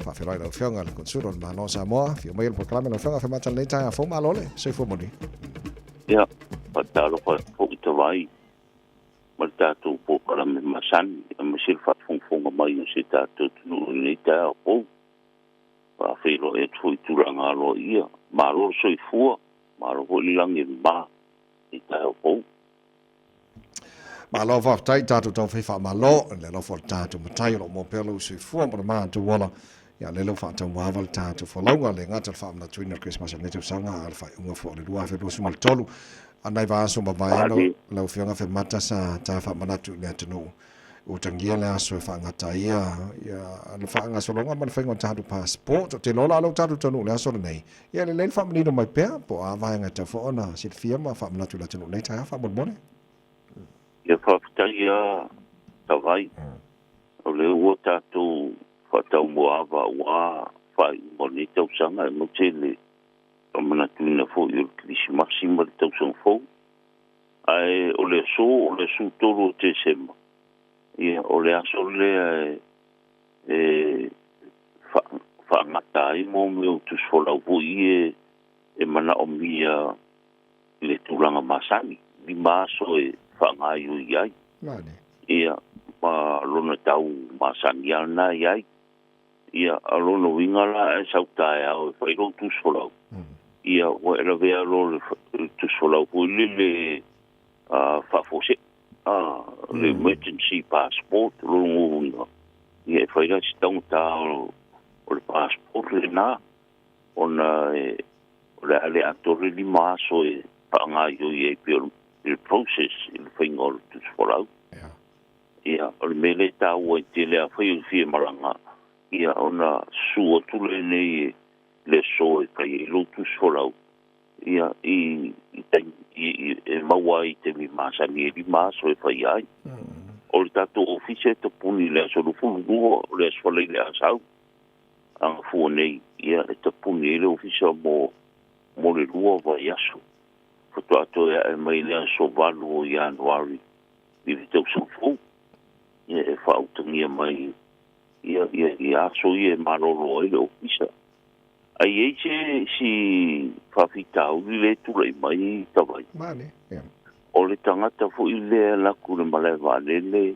Faafeiloai lau Afioga i le Konesulu o le Malo o Samoa. Afio mai o le polokalame lau Afioga Afemata i lenei taeao fou. Malo le soifua manuia. Ia, faatalofa atu foi Tavai ma le tatou polokalame masani, aemaise le faafogafoga mai o si o tatou atunuu i lenei taeao fou. Faafeiloai atu foi i tulaga aloaia. Malo le soifua, malo foi le lagi e mama i taeao fou. Malo faafetai, tatou taumafai faamalo i le alofa o le tatou Matai o lo o maua pea lou soifua ma le matou ola. Ia lele ua faataumuaava le tatou folauga, le gata le faamanatuina o le Kerisimasi o lenei tausaga, a o le faaiuga foi o le 2023. A nai vaiaso mavae lau Afioga Femata sa ta faamanatu i le atunuu utagia le aso e faagata ai ia le faagasologa ma le faiga o tatou passport. Ou te iloa la lea ua tatou taunuu i le aso lenei, ia lelei le faamanino mai pea po o a vaega e tatau foi ona silafia ma faamanatu i le atunuu nei taeao faamolemole. Ia faafetai lava Tavai, o lea ua tatou faataumuaava aua faaiuga o lenei tausaga aemaise le faamanatuina foi o le Kerisimasi ma le tausaga fou. Ae o le aso, o le aso 3 o Tesema, ia o le aso lea e faagata ai mo mea o tusi folau foi ia e manaomia i le tulaga masani, 5 aso e faagaoioi ai. Ia, ma lona tau masani lava lena e i ai. Ia, a o lona uiga la a e sau taeao e fai lou tusi folau, ia ua e lavea loa le tusi folau foi lele faafuasei, le emergency passport lona uiga, ia e fai la si taugata o le passport lena, ona o le a le atoa le 5 aso e faagaoioi ai pei o le process i le faiga o le tusi folau. Ia, o le mea lea e taua ai tele, afai o le fia malaga, ia ona susu atu lenei le aso e fai ai lou tusi folau, ia i e maua ai i taimi masani e 5 aso e fai ai. O le tatou ofisa e tapuni i le aso 22, o le aso Faraile a sau, agafua nei, ia e tapuni ai le ofisa mo le 2 vaiaso. Faatoa toe ae mai le aso 8 o Ianuari i le tausaga fou, ia e faautagia mai ia aso ia e malolo ai le ofisa. Ai i ai se si faafitauli le tulai mai Tavai. O le tagata foi lea alu atu i le malae vaalele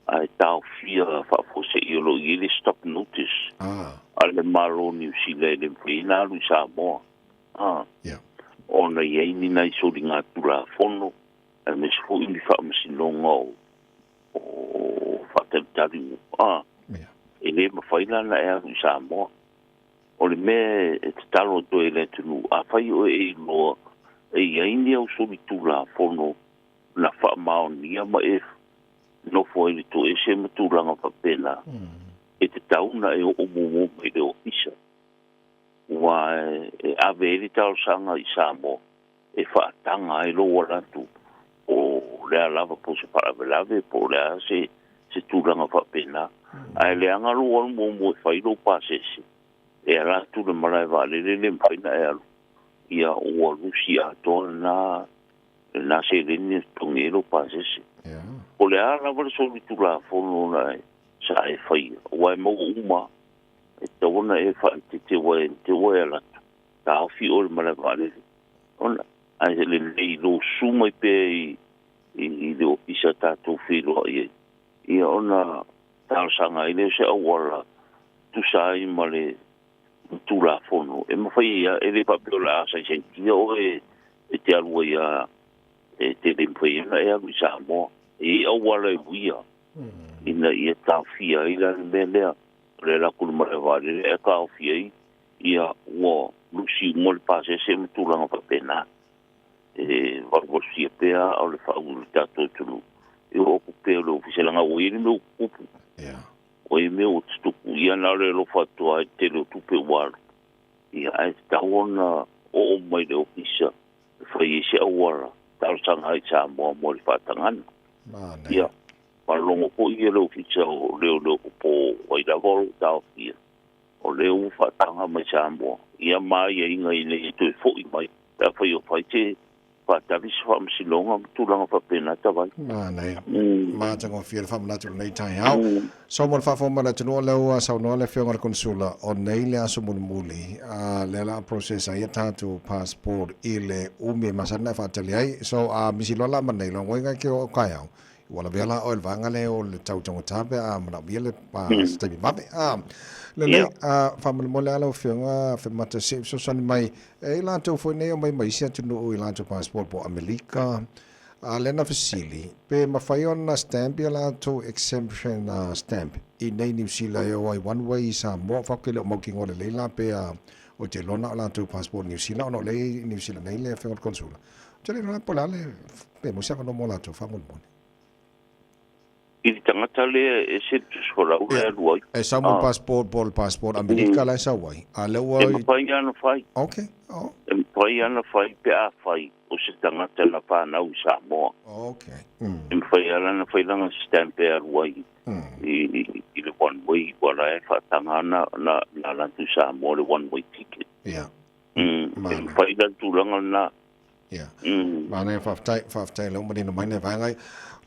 ae taofia faafuasei o lo o i ai le stop notice a le Malo o Niu Sila e le mafai ona alu i Samoa. Ona i ai ni nai soligatulafono aemaise foi ni faamasinoga o faatalitali e le mafai la ona e alu i Samoa. O le mea e tatalo atu ai i le atunuu, afai oe e iloa e i ai ni au solitulafono na faamaonia ma e nofo ai i le toese ma tulaga faapena, e tatau ona e oo muamua mai i le ofisa, ua e ave ai le talosaga i Samoa e faataga ai lou ala atu po o le a lava, po o se faalavelave, po o le a se tulaga faapena. Ae leaga lou alu muamua e fai lou pasese, e ala atu le malae vaalele le mafai ona e alu, ia ua lusi atoa lena seleni e totogi ai lou pasese. Po o le a lava le solitulafono na sa e faia, ua e maua uma, e tatau ona e faaeteete ua e alu atu, taofi oe i le malae vaalele. Ona ae lelei lou susu mai pea i le ofisa tatou feiloai ai, ia ona talosaga ai lea o se auala tusa ai ma le Tulafono e mafai ai, e le faapea o le a saisaitia oe e te alu ai a e te le mafai ona e alu i Samoa. E i ai auala e uia ina ia taofia ai la le mea lea, o le alu atu i le malae vaalele ae taofia ai, ia ua lusi uma le pasese ma tulaga faapena. E valuvalusia pea o le fau i le tatou atunuu, e oo atu pea i le ofisa leaga ua i ai le mea ua tutupu. Ua i ai mea ua tutupu, ia na o le alofa atu lava i le tele o tupe ua alu, ia ae tatau ona oo mai i le ofisa e fai ai se auala talosaga ai i Samoa mo le faatagaga. Ia, faalogo foi ia le ofisa o leoleo po o ai lava o lo o taofia, o lea ua faataga mai Samoa, ia ma aiaiga ina ia toe foi mai, pe afai o fai se Faatali se faamasinoga ma tulaga faapena tavai. Manaia. Matagofie le faamanatu lenei taeao. So mo le faafofoga mai le atunuu, lea ua saunoa le afioga i le Konesula, o nei le aso mulimuli lea la process ai a tatou passport i le umi e masani ona e faatali ai. So a misi loa la ma nei, lona uiga e te oo taeao, ua lavea la oe i le vaega lea o le tau taugata pe a manaomia le se taimi vave. Lelei, faamolemole lava lau Afioga Femata se i fesoasoani mai, e i latou foi nei e omai mai isi atunuu i latou passport po o Amerika, a lea na fesili, pe mafai ona stamp ia latou exemption stamp i nei Niu Sila e o ai one way i Samoa, faapea e le o mautinoa lelei la pe o te iloa na o latou passport Niu Sila ona o lea e i Niu Sila nei le Afioga i le Konsula. Ou te le iloa po o le a le, pe maua se avanoa mo latou faamolemole. I le tagata lea e ese le tusi folau lea e alu ai. E sau mo le passport po o le passport Amerika la e sau ai, a lea ua. E mafai lava ona fai. Okay. Oh. E mafai lava ona fai pe a fai o se tagata na fanau i Samoa. Okay. E mafai lava ona fai lana stamp e alu ai i le one way, ua la e faataga na alu atu i Samoa le one way ticket. Yeah. E mafai la le tulaga lena. Ia. Manaia, faafetai, faafetai lau manino mai nei vaega ia.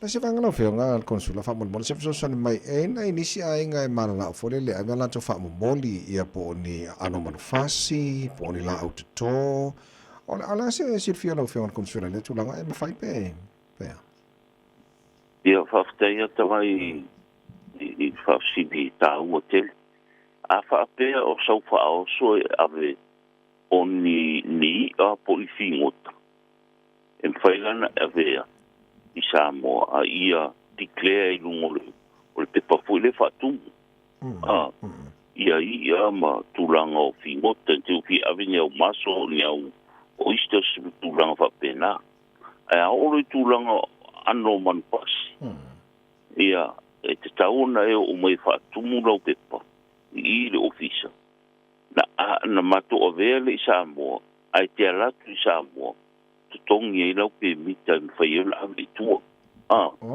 O le isi vaega lau Afioga le Konsula faamolemole se fesoasoani mai e i nai nisi aiga e mananao foi lele e ave a latou faamomoli ia po o ni aano manufasi, po o ni laau toto. O le a se silafia lau Afioga le Konsula i lea tulaga e mafai pe pea? Ia, faafetai atu ai i faafesili taua tele. A faapea o sau faaoso e ave o ni i'a po o ni figota e mafai la ona avea i Samoa a ia declare i luga o le pepa foi lea faatumu ia i'a ma tulaga o figota e te fia ave ni au maso, ni au oysters ma tulaga faapena. Ae a oo loa i tulaga ano manufasi, ia e tatau ona e oo mai e faatumu lau pepa i le ofisa. Na matou avea le i Samoa, ae te ala atu i Samoa, totogi ai lau pemita e mafai ai ona ave i tua.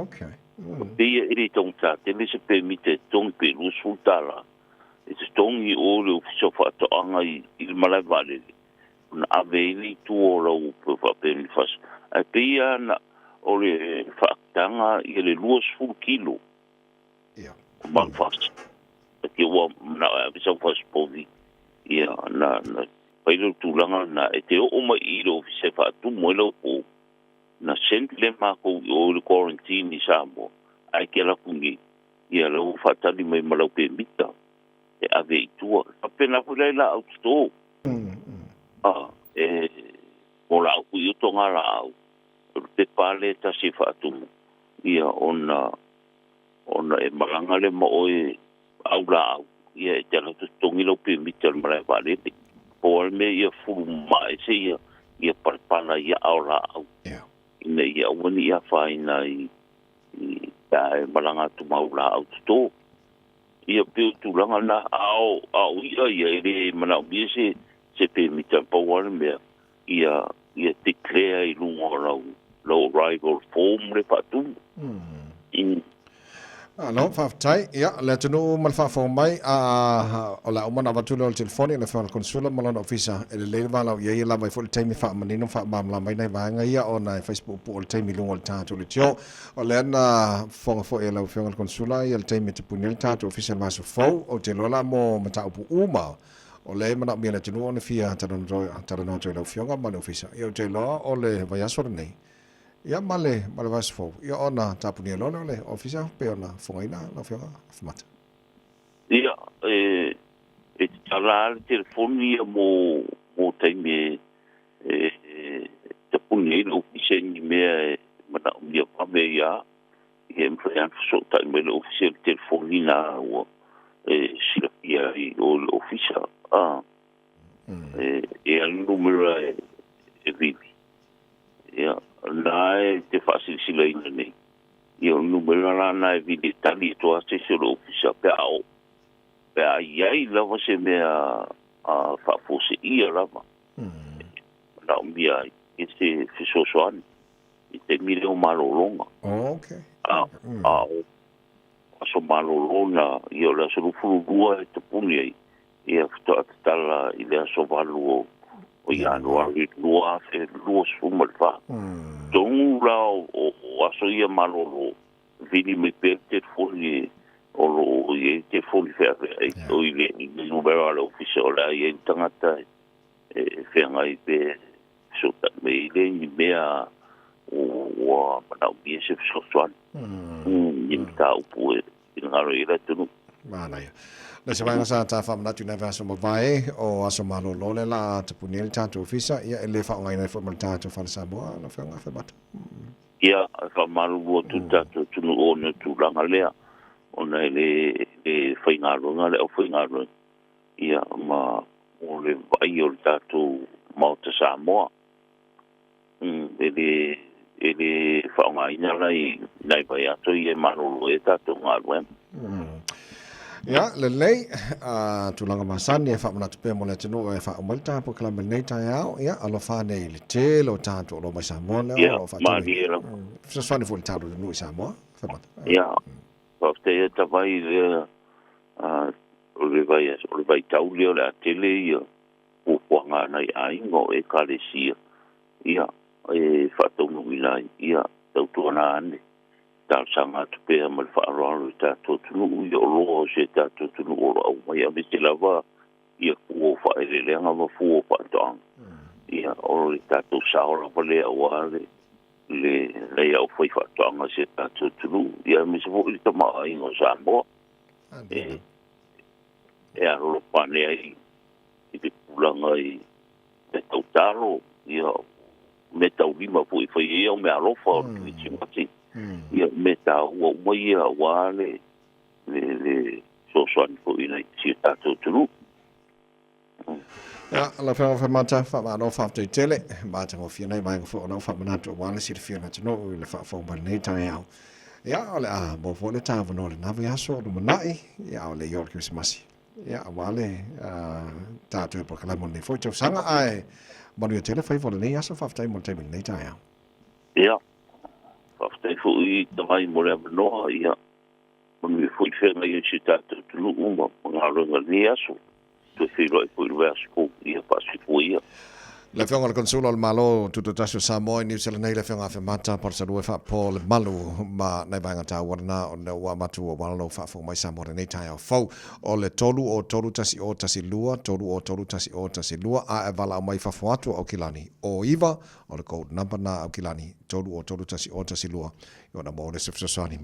Okay. Pei e le taugata tele se pemita e totogi pe $20 e totogi o le ofisa o faatoaga i le malae vaalele, ona ave ai le i tua o lau faapemanifasi. Ae pei na o le faataga ia le 20 kilo. Ia. Manufasi. E te ua manao e ave sau fasipovi, ia na fai le tulaga na e te oo mai i le ofisa e faatumu ai lau pou, na send le makou i o i le quarantine i Samoa, ae te ala atu nei, ia lau faatali mai ma lau pemita e ave i tua. Faapena foi la i laau toto. E mo laau foi i o toga laau, o le pepa lea e tasi e faatumu, ia ona e malaga le ma oe au laau, ia e te ala totogi lau pemita le malae vaalele. Po o le mea ia fulu mae se ia palepala ia ao laau. Ina ia aua ni ia whaina i e malaga atu mau laau toto. Ia peo tulaga na ao ia ia e le manaomia se pemita pau le mea ia declare i luga o lau arrival form le faatumu. Alo, faafetai. Ia, le atunuu ma le faafofoga mai, o le a uma ona avatu lea o le telefoni i le Afioga i le Konsula ma lona ofisa e lelei le valaau i ai e lava ai foi le taimi faamanino ma faamalamalama ai nai vaega ia ona e fai se puupuu o le taimi i luga o le tatou leitio. O lea na fofoga foi e lau Afioga i le Konsula ia le taimi e tapuni ai le tatou ofisa i le vaiaso fou. Ou te iloa la mo mataupu uma o lea e manaomia e le atunuu ona fia talanoa atu i lau Afioga ma le ofisa. Ia, ou te iloa o le vaiaso lenei ia ma le vaiaso fou, ia ona tapunia loa lea o le ofisa pe ona fofogaina lau Afioga Afamata. Ia, e tatala le telefoni ia mo taimi e tapuni ai le ofisa ni mea e manaomia vave ia, ia e mafai ona fesootai mai le ofisa i le telefoni na ua e silafia ai o le ofisa. E alu numera e vili. Ia, na e te faasilasila nei. Ia o numera la na e vili e tali e toa se o le ofisa pe a o. Pe a iai lava se mea faafoseia lava. Manaomia ai e se fesoasoani i taimi lea o malologa. Okay. A o aso malolona, ia o le aso 22 e tapuni ai, ia faatoa tatala i le aso 8 o o Ianuari 2024. Tonu la o aso ia malolo, vili mai pea le telefoni o loo i ai telefoni feafea o i le numera o le ofisa o le a i ai le tagata e feagai pe fesootai mai ai lea i ni mea ua manaomia se fesoasoani i mataupu e finagalo i ai le atunuu. Manaia. Le se vaega sa ta faamanatu i nai vaiaso mavae o aso malolo lea la tapuni ai le tatou ofisa, ia e le faaaogaina ai foi ma le tatou Fale Samoa lau Afioga Afemata. Ia, e faamalulu atu i le tatou atunuu ona o le tulaga lea, ona e le le faigaluega le aufaigaluega, ia ma o le vaai o le tatou Maota Samoa. E le e le faaaogaina la i nai vaiaso ia e malolo ai a tatou galuega. Ia, lelei, a tulaga masani e faamanatu pea mo le atunuu e faauma ai le tatou polokalame i lenei taeao. Ia, alofa ane i le tele o tatou o lo o mai Samoa lea o Ia, lo o faatino malie lava. Fesoasoani foi i le tatou atunuu i Samoa. Faamata. Ia, faafetai lava Tavai i lea o le vaiaso, o le vaitau lea o le a tele ia fuafuaga a nai aiga o Ekalesia, ia, e faataunuuina ai, ia, tautuana ane, talosaga atu pea ma le faaaloalo i le tatou atunuu, ia o loa o si o tatou atunuu o lo o aumai, aemaise lava ia fua o faaeleeleaga ma fua o faatoaga, ia, o le tatou sao lava lea aua le le aufaifaatoaga o si o tatou atunuu, ia aemaise foi le tamaoaiga o Samoa e e alolofa ane ai i le tulaga i mea tau talo, ia, mea taulima foi e fai ai au meaalofa o le Kerisimasi, ia, mea taua uma ia aua le le le fesoasoani foi i si o tatou atunuu. Ia, lau Afioga Faimata, faamalo faafetai tele. Matagofie nai vaega foi o lau faamanatu aua le silafia o le atunuu i le faafofoga mai i lenei taeao. Ia, o le a maua foi le ta avanoa i lena vaiaso o lumanai, ia, a o le i oo i le Kerisimasi. Ia, aua le tatou polokalame o lenei foi tausaga, ae manuia tele faiva o lenei aso. Faafetai mo le taimi i lenei taeao. Ia, faafetai foi Tavai mo le avanoa, ia, manuia foi le feagai ai o si o tatou atunuu ma galuega i lenei aso. Toe feiloai foi i le vaiaso fou, ia faasifu ia. Le Afioga i le Konsula o le Malo Tutoatasi o Samoa i Niu Sila nei, le Afioga Afemata Palusalua e faapo le malu ma nai vaega taua lena o lea ua avatu aua lou faafofoga mai Samoa lenei taeao fou. O le 3 o 3 1 0 1 2, 3 o 3 1 0 1 2, a e valaau mai fafo atu o Aukilani, o 9 o le code number na Aukilani, 3 o 3 1 0 1 2, i ona maua le se fesoasoani.